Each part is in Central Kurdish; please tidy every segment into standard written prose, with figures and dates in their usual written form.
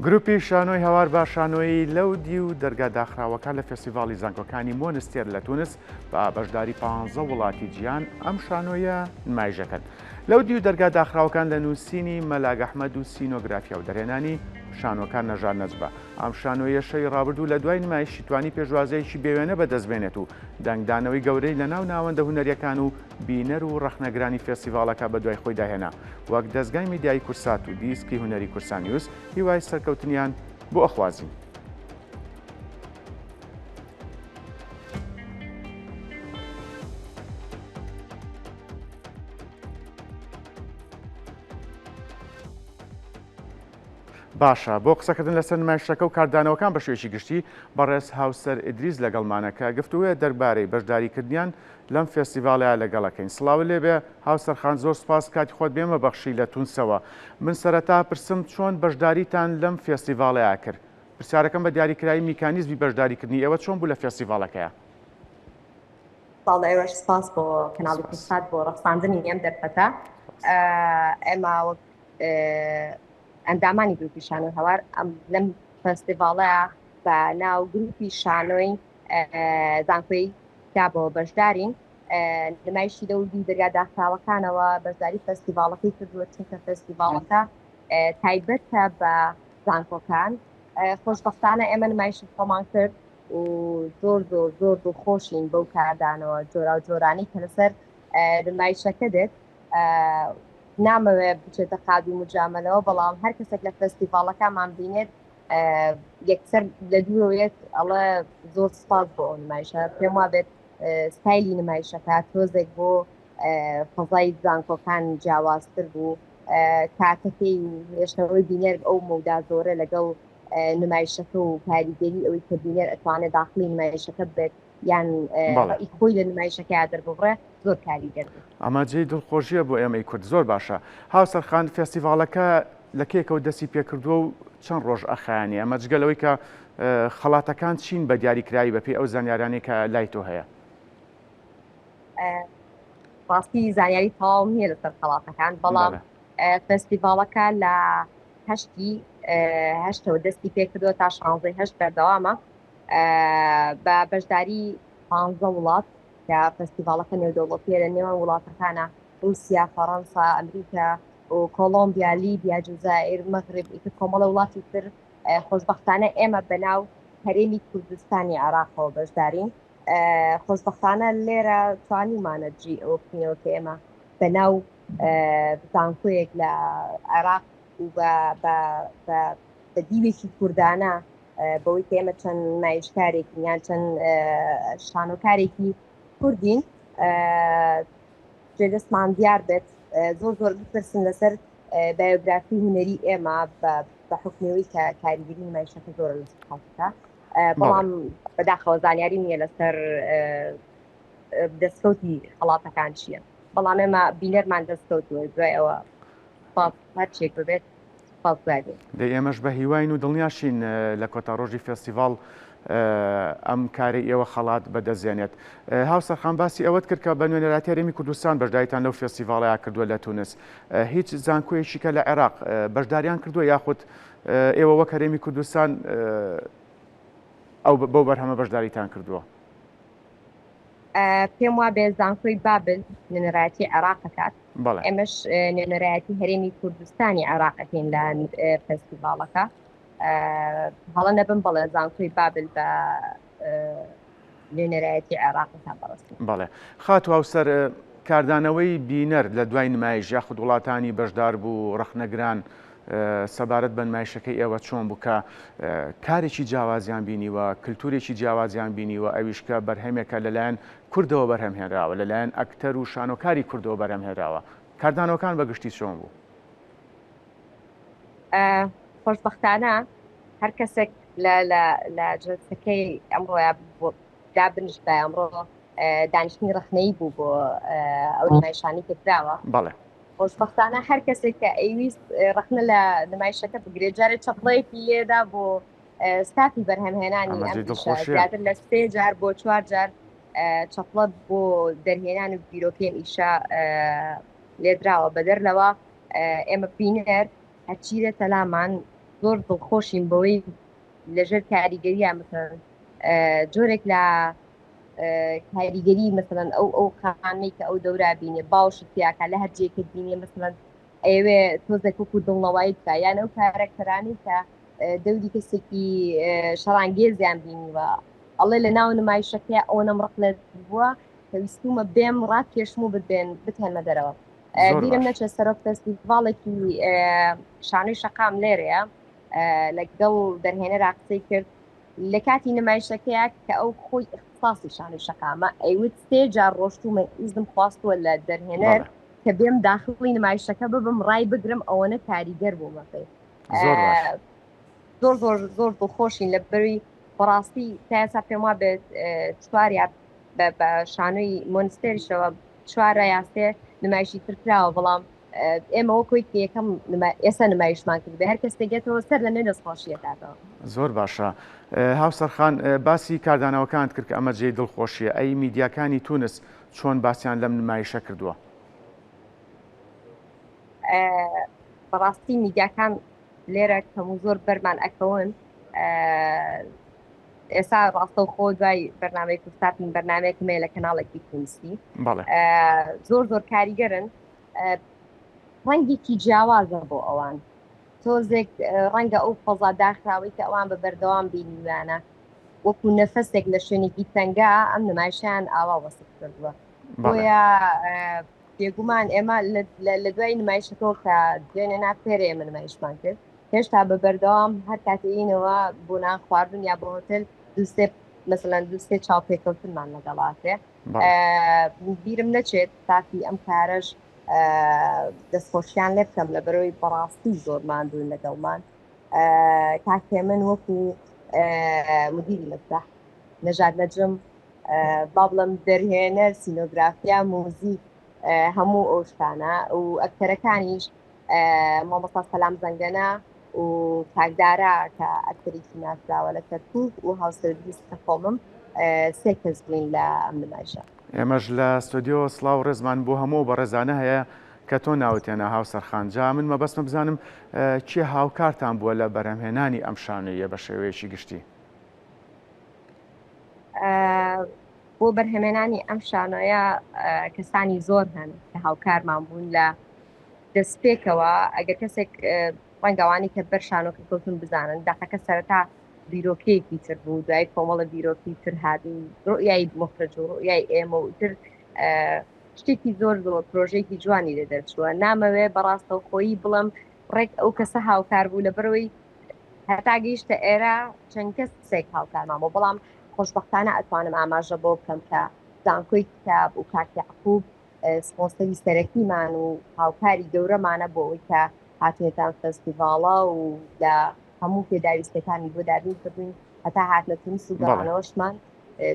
گروپی شانۆی هەوار بە شانۆیی لەو دیو دەرگا داخراوەکان لە فێستیڤاڵی زانکۆکانی مۆنستێر لە تونس بە بەشداری پانزە وڵاتی جیهان ئەم شانۆیە نمایشەکەن. لەو دیو دەرگا داخراوەکان لە نووسینی مەلاک ئەحمەد و سینۆگرافیا و دەرهێنانی شانۆکار نەژاد نەجبە. ئەم شانۆیە شەوی ڕابردوو لە دوای نمایشی توانی پێشوازییەکی بێوێنە بەدەست بێنێت و دەنگدانەوەی گەورەی لە ناو ناوەندە هونەرییەکان و بینەر و ڕەخنەگرانی فێستیڤاڵەکە بەدوای خۆیدا هێنا. وەک دەزگای میدیایی کورسات و دیسکی هونەری کوردسانیوز هیوای سەرکەوتنیان بۆ ئەخوازین. باشە بۆ قسەکردن لەسەر نمایشەکە و کاردانەوەکان بە شێوەیەکی گشتی بەڕێز هاوسەر ئیدریس لەگەڵمانە کە گفتوگۆیە دەربارەی بەشداریکردنیان لەم فێستیڤاڵەیا لەگەڵەکەین. سڵاوت لێبێ هاوسەر خان زۆر سوپاس کاتی خۆت بێمە بەخشی لە تونسەوە. من سەرەتا پرسم چۆن بەشداریتان لەم فێستیڤاڵەیا کرد؟ پرسیارەکەم بە دیاریکرایی میکانیزمی بەشداریکردنی ئێوە چۆن بوو لە فێستیڤاڵەکەیا؟ سڵاو لە ئێوەش سپاس بۆ کەناڵی کوردسات بۆ ڕەخساندنی ئەم دەرفەتە. ئێمە وەک ئەندامانی گروپی شانۆی هەوار ئەم لەم فێستیڤاڵەیا بە ناو گروپی شانۆی زانکۆی کتابەوە بەشدارین نمایشی لەو دوو دەرگا داخراوەکانەوە بەشداری فێستیڤاڵەکەی کردووە چونکە فێستیڤاڵەکە تایبەتە بە زانکۆکان خۆشبەختانە ئێمە نمایشی خۆمان کرد و زۆر زۆر زۆر دڵخۆشین بەو کاردانەوە جۆرا و جۆرانی کە لەسەر نمایشەکە دێت نامەوێ بچێتە قابی مجاملەوە بەڵام هەر کەسێک لە فێستیڤاڵەکەمان بینێت یەکسەر لە دوورەوەیەت ئەڵێ زۆر سپاس بۆ ئەو نمایشە پێم وا بێت ستایلی نمایشەکە تۆزێک بۆ فەزای زانکۆکان جیاوازتر بوو کاتەکەی و هێشتنەوەی بینەر ئەو مەودا زۆرە لەگەڵ نمایشەکە و کاریگەری ئەوەی کە بینەر ئەتوانێت داخلی نمایشەکە بێت یان ڕەئی خۆی لە نمایشەکەیا دەرببڕێ زۆر کاریگەر بوو. ئەمە جێی دڵخۆشیە بۆ ئێمەی کورد. زۆر باشە. هاوسەر خان فێستیڤاڵەکە لە کەیەکەوە دەستی پێکردووە و چەند ڕۆژ ئەخایەنێ؟ ئەمە جگە لەوەی کە خەڵاتەکان چین بە دیاریکراوی بەپێی ئەو زانیارانەی کە لای تۆ هەیە؟ ڕاستی زانیاری تەواوم نییە لەسەر خەڵاتەکان بەڵام فێستیڤاڵەکە لە هەشتی هەشتەوە دەستی پێکردووە تا شانزەی هەشت بەردەوامە بە بەشداری پانزە وڵات کە فستیڤاڵەکە نێودەوڵەتیە لە نێوان وڵاتەکانە رووسیا، فەڕەنسا، ئەمریکا و کۆڵۆمبیا، لیبیا، جەزائیر، مەغرب، ئیتر کۆمەڵە وڵاتی تر خۆشبەختانە ئێمە بەناو هەرێمی کوردستانی عێراقەوە بەشدارین خۆشبەختانە لێرە توانیمانە جی ئەوە بکەینەوە کە ئێمە بەناو زانکۆیەک لە عێراق و بە دیوێکی کوردانە بەوەی کە ئێمە چەند نمایشکارێکین یان چەند شانۆکارێکی کوردین جێدەستمان دیار بێت زۆر زۆر بپرسن لەسەر بایۆگرافی هونەری ئێمە بە حکمەوەی کە کاریگەری نمایشەکە زۆرە لەسەر خەڵکەکە بەڵام بەداخەوە زانیاری نییە لەسەر دەستکەوتی خەڵاتەکان چییە بەڵام ئێمە بینەرمان دەستکەوتووە دوای ئەوە هەرچێک ببێت دەی ئێمەش بە هیواین و دڵنیاشین لە کۆتا ڕۆژی فێستیڤاڵ ئەم کارەی ئێوە خەڵات بەدەستێنێت. هاوسەر خان باسی ئەوەت کرد کە بە نوێنەرایەتی هەرێمی کوردستان بەشداریتان لەو فێستیڤاڵەیا کردووە لە تونس. هیچ زانکۆیەکی کە لە عێراق بەشداریان کردووە یاخود ئێوە وەک هەرێمی کوردستان ئەو بەو بەرهەمە بەشداریتان کردووە؟ پێم وابێ زانکۆی بابل نوێنەرایەتی عێراق ئەکات. ئێمەش نوێنەرایەتی هەرێمی کوردستانی عێراق ئەکەین لە فێستیڤاڵەکە هەڵە نەبم بەڵێ زانکۆی بابل بە نوێنەرایەتی عێراق تا بەڕستی بەڵێ خاتو هاوسەر کاردانەوەی بینەر لە دوای نمایش یاخود وڵاتانی بەشدار بوو ڕەخنەگران سەبارەت بە نمایشەکەی ئێوە چۆن بوو کە کارێکی جیاوازیان بینیوە کللتورێکی جیاوازیان بینیوە ئەویش کە بەرهەمێکە لەلایەن کوردەوە بەرهەم هێنراوە، لەلایەن ئەکتەر و شانۆکاری کوردەوە بەرهەم هێنراوە، کاردانەوەکان بە گشتی چۆن بوو؟ خۆشبەختانە هەر کەسێک لە جلسەکەی ئەمڕۆیا دابنیشتبایە، ئەمڕۆ دانیشتنی ڕەخنەیی بوو بۆ ئەو نمایشانەی کە کراوە. بەڵێ. خۆشبەختانە هەر کەسێک کە ئەیویست ڕەخنە لە نمایشەکە بگرێت، جارێ چەپڵەیەکی لێدا بۆ ستافی بەرهەمهێنانی ئەمە ئەم جێی ئیشە دڵخۆشیە. زیاتر لە سێ جار بۆ چوار جار چەپڵە بۆ دەرهێنان و بیرۆکەی ئەم ئیشە لێدراوە بەدەر لەوە ئێمە بینەر هەرچی دێتە لامان زۆر دڵخۆشین بەوەی لەژێر کاریگەریە مثلەن جۆرێک لە کاریگەری مثلەن ئەو ئەو خانەی کە ئەو دەورا بینێ باوشت پیاکە لە هەر جێکە بینێ مثلەن ئەیەوێ تۆزێک وەکو دڵنەوایی بکە یان ئەو کارەکتەرانی کە دەوری کەسێکی شەڕانگێزیان بینیوە ئەڵێ لە ناو نمایشەکەی ئەوەنەم ڕق لە بووە کە ویستومە بێم ڕاکێشم و ببێن بتهێنمە دەرەوە بیرم نەچێت سەرۆک فێستیڤاڵێکی شانۆی شەقام لێرەیە لەگەڵ دەرهێنەرا قسەی کرد لە کاتی نمایشەکەیە کە ئەو خۆی اختصاصی شانۆی شەقامە ئەیوت سێ جار ڕۆشتومە ئیزنم خواستووە لە دەرهێنەر کە بێم داخڵی نمایشەکە ببم ڕای بگرم ئەوەنە کاریگەر بوومە پێی زۆر زۆر زۆر دڵخۆشین لە بەروی بەڕاستی تا ئێستا پێم وا بێت چوار یا بە شانۆی مۆنستێریشەوە چوارە یا سێ نمایشی تر کراوە بەڵام ئێمە وەکۆی کە یەکەم ئێستا نمایشمان کرد بێ هەر کەس دەگێتەوە سەر لە نوێ دەستخۆشیەکاتەوە. زۆر باشە هاوسەرخان باسی کاردانەوەکانت کرد کە ئەمە جێی دڵخۆشیە ئەی میدیاکانی تونس چۆن باسیان لەم نمایشە کردووە؟ بەڕاستی میدیاکان لێرە کەم و زۆر بەرمان ئەکەون ئێستا ڕاستەوخۆ دوای بەرنامەی کوردسات من بەرنامەیەکم هەیە لە کەناڵێکی تونسی زۆر زۆر کاریگەرن ڕەنگێکی جیاوازە بۆ ئەوان تۆزێک ڕەنگە ئەو فەزا داخراوەی کە ئەوان بە بەردەوام بینیویانە وەکو نەفەسێک لە شوێنێکی تەنگا ئەم نمایشیان ئاوا وەسف کردووە بۆیە بێگومان ئێمە لە دوای نمایشەکەەوە کە دوێنێ نا پێرێ ئێمە نمایشمان کرد هێشتا بە بەردەوام هەر کاتێینەوە بۆ نان خواردن یا بۆ هۆتێل دووسێ مەسەلەن دووسێ چاوپێکەوتنمان لەگەڵاتێ بیرم نەچێت تاکی ئەم کارەش دەستخۆشیان لێ بکەم لە بەرەوەی بەڕاستی زۆر ماندوون لەگەڵمان کاکێ من وەکو مدیری مەسرح نەژاد نەجم با بڵم دەرهێنەر سینۆگرافیا موزیک هەموو ئەو شتانە و ئەکتەرەکانیش مامۆستا سەلام زەنگەنە و کاکدارا کە ئەکتەرێکی ناسراوە لە کەرکوک و هاوسەرگیری خۆمم سێ کەس بووین لە ئەم نمایشە. ئێمەش لە ستۆدیۆ سڵاو و ڕێزمان بۆ هەموو ئەو بەڕێزانە هەیە کە تۆ ناوت هێنا هاوسەر خان جا من مەبەستمە بزانم کێ هاوکارتان بووە لە بەرهەمهێنانی ئەم شانۆییە بە شێوەیەکی گشتی؟ بۆ بەرهەمێنانی ئەم شانۆیە کەسانی زۆر هەن کە هاوکارمان بوون لە دەستپێکەوە ئەگەر کەسێک ڕەنگەوانی کە بەر شانۆکە کەوتون بزانن دەقەکە سەرەتا بیرۆکەیەکی تر بوو دوای کۆمەڵە بیرۆکی تر هات و ڕوئیای مخرج و ڕوئیای ئێمە و تر شتێکی زۆر زۆر پرۆژێکی جوانی لێ دەرچووە نامەوێ بەڕاستەوخۆیی بڵم ڕێک ئەو کەسە هاوکار بوو لە بەرەوەی هەتا گەیشتە ئێرە چەند کەسێک هاوکارمان بۆ بەڵام خۆشببختانە ئەتوانم ئاماژە بۆ بکەم کە زانکۆی کتاب و کاک یعقوب سپۆنسەری سەرەکیمان و هاوکاری گەورەمانە بۆ ئەوەی کە هاتوێتان فستیڤاڵە و لە هەموو پێداویستەکانی بۆ دابین کردوین هەتا هاتنە تونس و گەڕانەوەشمان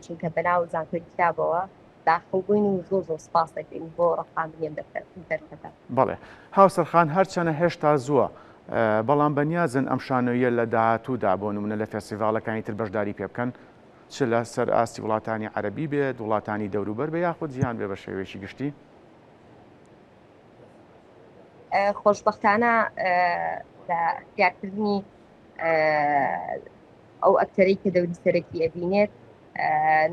چونکە بەناو زانکۆی کتابەوە داخڵ بووین و زۆر زۆر سپاس دەکەین بۆ ڕەخساندنی ئەم دەرفەتە. بەڵێ هاوسەر خان هەرچەنە هێشتا زووە بەڵام بەنیازن ئەم شانۆییە لە داهاتوودا بۆ نمونە لە فێستیڤاڵەکانی تر بەشداری پێ بکەن چ لە سەر ئاستی وڵاتانی عەرەبی بێت وڵاتانی دەوروبەر بێ یاخود جیهان بێ بە شێوەیەکی گشتی؟ خۆشبەختانە لە اختیارکردنی ئەو ئەکتەرەی کە دەوری سەرەکی ئەبینێت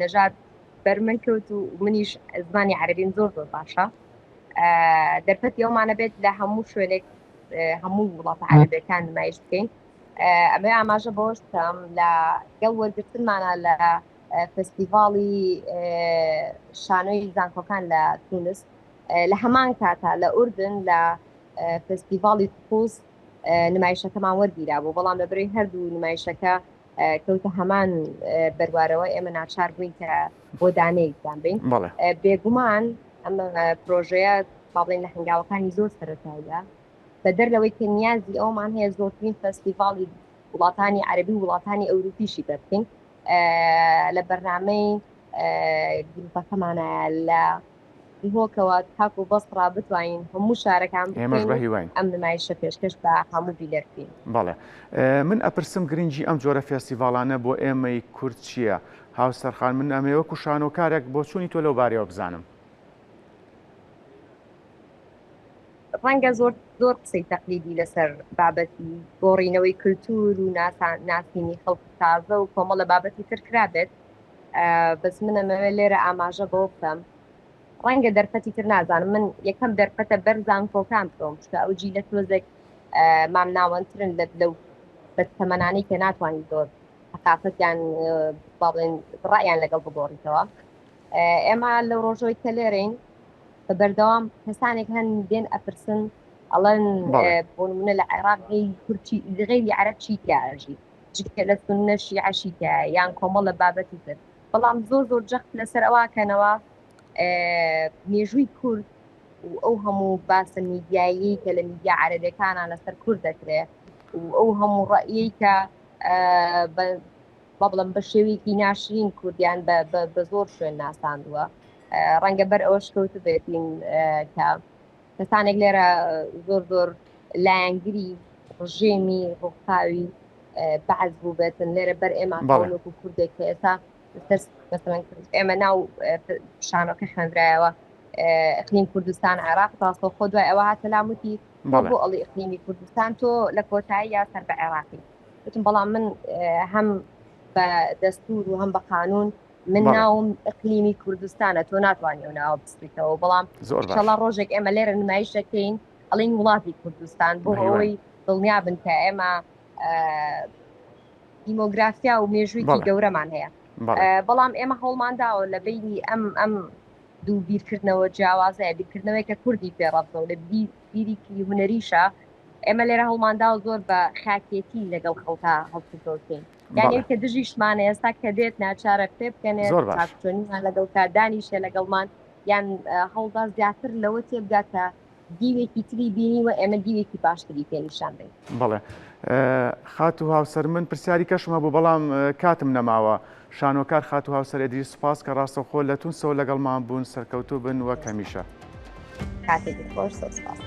نەژاد بەر من کەوت و منیش زمانی عەربیم زۆر زۆر باشە دەرفەتی ئەومانە بێت لە هەموو شوێنێک هەموو وڵاتە عەربەکان نمایش بکەین ئەمە ئاماژە بەوەش بکەم لە گەڵ وەرگرتنمانە لە فستیڤاڵی شانۆی زانکۆکان لە تونس لە هەمان کاتا لە ئوردن لە فستیڤاڵی قوس نمایشەکەمان وەرگیرا بوو بەڵام لە بەرەی هەردوو نمایشەکە کەوتە هەمان بەروارەوە ئێمە ناچار بووین کە بۆ دانەیەکیان بین بێگومان ئەمە پرۆژەیە با بڵێن لە هەنگاوەکانی زۆر سەرەتاییە بەدەر لەوەی کە نیازی ئەومان هەیە زۆرترین فەستیڤاڵی وڵاتانی عەربی و وڵاتانی ئەوروپیشی پێ بکەین لە بەرنامەی گروپەکەمانە لە دهۆکەوە تاکو بەسڕا بتوانین هەموو شارەکان ئێمەش بە هیواین ئەم نمایشە پێشکەش بە هەموو بینەر بکەین. بەڵێ من ئەپرسم گرنگی ئەم جۆرە فێستیڤاڵانە بۆ ئێمەی کورد چییە؟ هاوسەر خان من ئەمەوێ وەکو شانۆکارێک بۆچوونی تۆ لەو بارەیەوە بزانم. ڕەنگە زۆر زۆر قسەی تەقلیدی لەسەر بابەتی گۆڕینەوەی کللتور و ناسینی خەڵکی تازە و کۆمەڵە بابەتی تر کرابێت بەس من ئەمەوێت لێرە ئاماژە بەوە بکەم ڕەنگە دەرفەتی تر نازانم من یەکەم دەرفەتە بەر زانکۆکان بکەوم چونکە ئەو جیلە تۆزێک مامناوەندترن لە لەو بە تەمەنانەی کە ناتوانین زۆر ثقافتیان با بڵێن ڕایان لەگەڵ بگۆڕیتەوە ئێمە لەو ڕۆژەوەی کە لێرەین بە بەردەوام کەسانێک هەن دێن ئەپرسن ئەڵێن بۆ نمونە لە عێراق غەیری کورد غەیری عەرەب چی تیا ئەژی جگە لە سوننە شیعە شی تیایە یان کۆمەڵە بابەتی تر بەڵام زۆر زۆر جەخت لەسەر ئەوە کەنەوە مێژووی کورد و ئەو هەموو باسە میدیایی کە لە میدیا عەرەبەکانە لەسەر کورد دەکرێ و ئەو هەموو ڕەئیەی کە با بڵێم بە شێوەیەکی ناشرین کوردیان بە زۆر شوێن ناساندووە ڕەنگە بەر ئەوەش کەوتبێتین کە کەسانێک لێرە زۆر زۆر لایەنگری ڕژێمی ڕووخاوی بەعس بوو بێتن لێرە بەر ئێمە وەکو کوردێک کە ئێستا مەسەلەن ئێمە ناو شانۆکە خوێندرایەوە اقلیم کوردستان عێراق ڕاستەوخۆ دوای ئەوە هاتە لام وتی بۆ ئەڵی اقلیمی کوردستان تۆ لە کۆتایی یا سەر بە عێراقی وتم بەڵام من هەم بە دەستور و هەم بە قانون من ناوم اقلیمی کوردستانە تۆ ناتوانانی ئەو ناوە بسریتەوە بەڵام زۆر ڕۆژێک ئێمە لێرە نمایش دەکەین ئەڵین وڵاتی کوردستان بۆ ئەوەی دڵنیا بن کە ئێمە دیمۆگرافیا و مێژوویەکی گەورەمان هەیە بەڵام ئێمە هەوڵمان داوە لە بینی ئەم ئەم دوو بیرکردنەوە جیاوازەیە بیرکردنەوەی کە کوردی پێ ڕەفزە و لە بیریکی هونەریشە ئێمە لێرە هەوڵمانداوە زۆر بە خاکێتی لەگەڵ خەڵکا هەڵسوکەوتین یعنی کە دژیشمانە ئێستا کە دێت ناچارە پێ بکەنێت زۆر باش چۆنیمان لەگەڵ کا دانیشە لەگەڵمان یان هەوڵدا زیاتر لەوە تێبگا کە دیوێکی تری بینیوە ئێمە دیوێکی باشتری پێ نیشان بین. بەڵێ خاتوو هاوسەر من پرسیاری کەشم هەبوو بەڵام کاتم نەماوە شانۆکار خاتوو هاوسەر ئیدریس سوپاس کە ڕاستەوخۆ لە تونسەوە لەگەڵمان بوون سەرکەوتوو بن وەک هەمیشە. کاتێکی خۆش زۆر سوپاس.